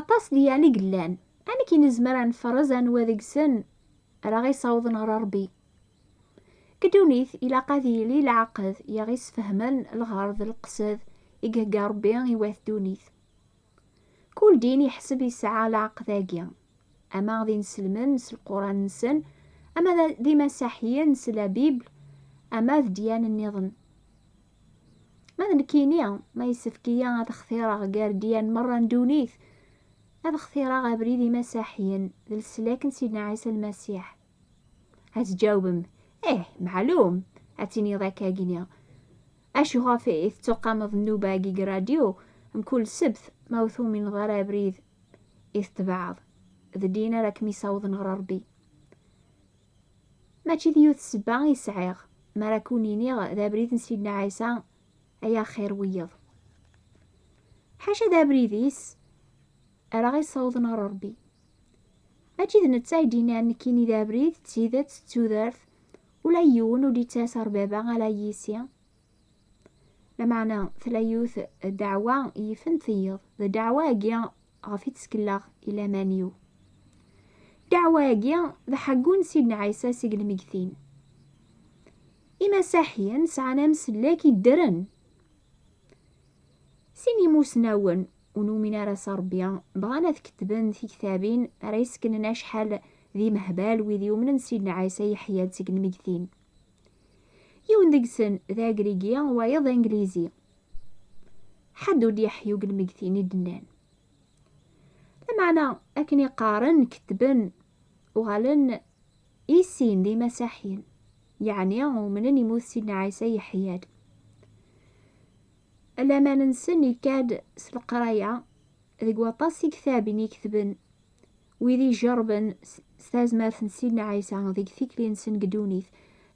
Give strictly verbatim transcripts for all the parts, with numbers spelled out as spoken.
Aṭas deg-yan i yellan. Amek i nezmer ad nefrez anwa deg-sen ara ɣ-isawḍen ɣer Ṛebbi? Deg ddunit, ilaq ad yili leɛqed i aɣ-isfehmen lɣerḍ d leqsed i ihegga Ṛebbi i wat ddunit. Kul din yeḥseb yesɛa leɛqed-agi, ama d inselmen s Lquran-nsen, ama d, d imasaḥiyen s la Bible, ama d ddyan nniḍen. Ma d nekkini, ma yessefk-iyi ad xtireɣ gar ddyan merra n ddunit, ad xtireɣ abrid imasaḥiyen d leslak n Sidna Ɛisa Lmasiḥ. Ad tǧawbem, ih, meɛlum, ad tiniḍ akka-gini. Acu ɣef i tettuqameḍ nnuba-agi deg radyu mkul ssebt ma ur tumineḍ ara abrid i tetbeɛeḍ? D ddin ara kem-isawḍen ɣer Ṛebbi. Mačči d yiwet ssebba i sɛiɣ, mi ara kun-iniɣ d abrid n Sidna Ɛisa ay axir wiyeḍ. Ḥaca d abrid-is ara ɣ-isawḍen ɣer Ṛebbi. Mačči d netta i d-yennan nekkini d abrid, d tidet, d tudert, ula yiwen ur d-ittas ar baba ala yis-i. Lameɛna tella yiwet ddeɛwa yifen tiyeḍ, d ddeɛwa-agi ɣef i ttkelleɣ i laman-iw. Ddeɛwa-agi d ḥeggu n Sidna Ɛisa seg lmegtin. Imasaḥiyen sɛan amsellek iddren. Sin imusnawen ur numin ara s Ṛebbi bɣan ad ketben tiktabin ara iseknen acḥal d imehbal wid yumnen Sidna Ɛisa yeḥya-d seg lmegtin. Yiwen deg-sen d agrigi, wayeḍ d anglizi. Ḥedd ur d-yeḥyu deg lmegtin i d-nnan. Lameɛna akken i qqaren, ketben, uɣalen i sin d imasaḥiyen, yeɛni umnen imut Sidna Ɛisa yeḥya-d. Laman-nsen ikka-d s leqraya deg waṭas iktaben i ketben wid ijerrben s, s tazmert n Sidna Ɛisa deg tikli-nsen deg ddunit.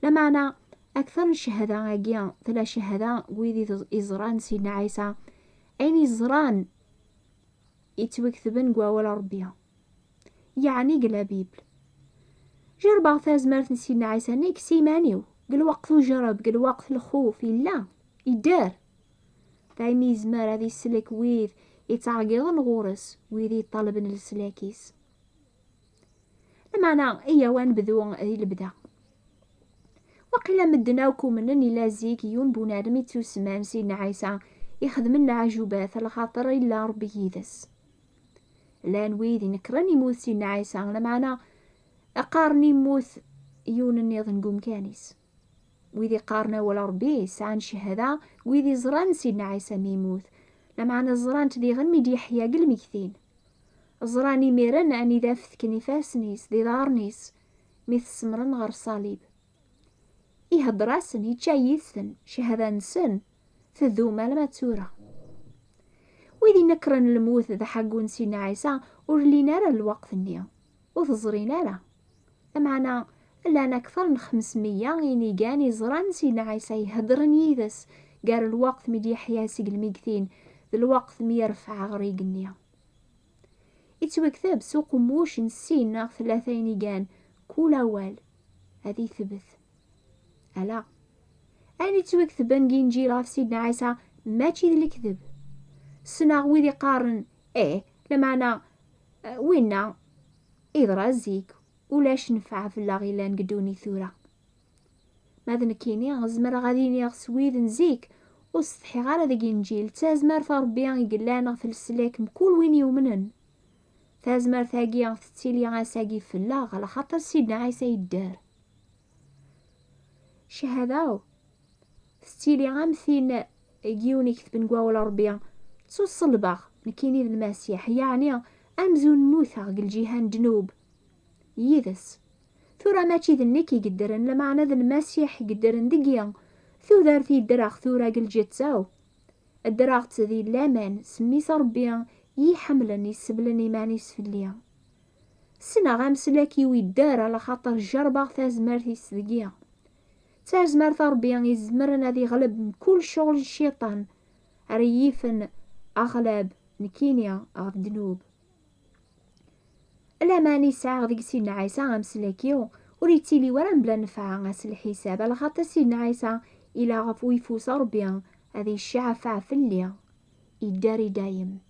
Lameɛna akter n cchada-agi tella cchada n wid iẓ-, iẓran Sidna Ɛisa, ayen iẓran yettwaketben deg wawal n Ṛebbi, yeɛni deg la Bible. Jerbeɣ tazmert n Sidna Ɛisa nekk s iman-iw, deg lweqt ujerreb, deg lweqt lxuf, yella, yedder. Daymi yezmer ad isellek wid yettɛeggiḍen ɣur-s, wid yeṭṭalben leslak-is. Lameɛna, iyyaw ad nebdu di lebda. Waqila medden akk umnen ila zik yiwen bunadem ittusemman Sidna Ɛisa ixedmen leɛjubat, lxaṭer illa Ṛebbi yid-s. Llan wid inekren imut Sidna Ɛisa, lameɛna qqaren imut yiwen nniḍen deg umkan-is. Wid iqqaren awal Ṛebbi sɛan cchada, wid iẓran Sidna Ɛisa mi yemmut, lameɛna ẓran-t diɣen mi d-yeḥya deg lmegtin. Ẓran imiren anida fetken ifassen-is d iḍarren-is mi t-semmren ɣer ṣṣalib. Ihedder-asen, yečča yid-sen, cchada-nsen tdum alamma d tura. Wid inekren lmut d aḥeggu n Sidna Ɛisa ur llin ara lweqt-nni, ur t-ẓrin ara. Lameɛna, llan akter n xemsmeyya inigan iẓran Sidna Ɛisa iheddren yid-s gar lweqt mi d-yeḥya seg lmegtin d lweqt mi yerfeɛ ɣer igenni. Ittwakteb s uqemmuc n sin neɣ tlata inigan, kul awal ad itbet. Ala. Ayen ittwaketben deg Inǧil ɣef Sidna Ɛisa mačči d lekdeb. Ssneɣ wid iqqaren, eh, lameɛna, eh, winna iḍra zik, ulac nnfeɛ fell-aɣ ilan deg ddunit tura. Ma d nekkini, zemreɣ ad iniɣ s wid n zik, ur setḥiɣ ara deg Inǧil, d tazmert n Ṛebbi i yellan ɣef leslak mkul win yumnen. Tazmert-agi tettili ass-agi fell-aɣ, lxaṭer Sidna Ɛisa yedder. Cchada-w tettili am tin n yiwen iketben deg wawal Ṛebbi, ttuṣellbeɣ nekkini d Lmasiḥ, yeɛni amzun mmuteɣ deg lǧiha n ddnub yid-s. Tura mačči d nekk i yeddren, lameɛna d Lmasiḥ i yeddren deg-i. Tudert i ddreɣ tura deg lǧetta-w, ddreɣ-tt di laman s mmi-s Ṛebbi i yi-ḥemmlen, iseblen iman-is fell-i. Ssneɣ amslak-iw idder, ala xaṭer jerbeɣ tazmert-is deg-i. D tazmert n Ṛebbi izemren ad iɣleb mkul ccɣel n cciṭan ara yifen aɣlab nekkini ɣef ddnub. Laman i sɛiɣ deg Sidna Ɛisa amslak-iw ur yettili wara mebla nnfeɛ ass lḥisab, ala xaṭer Sidna Ɛisa ila ɣef uyeffus n Ṛebbi ad iceɛfeɛ fell-i, idder i dayem.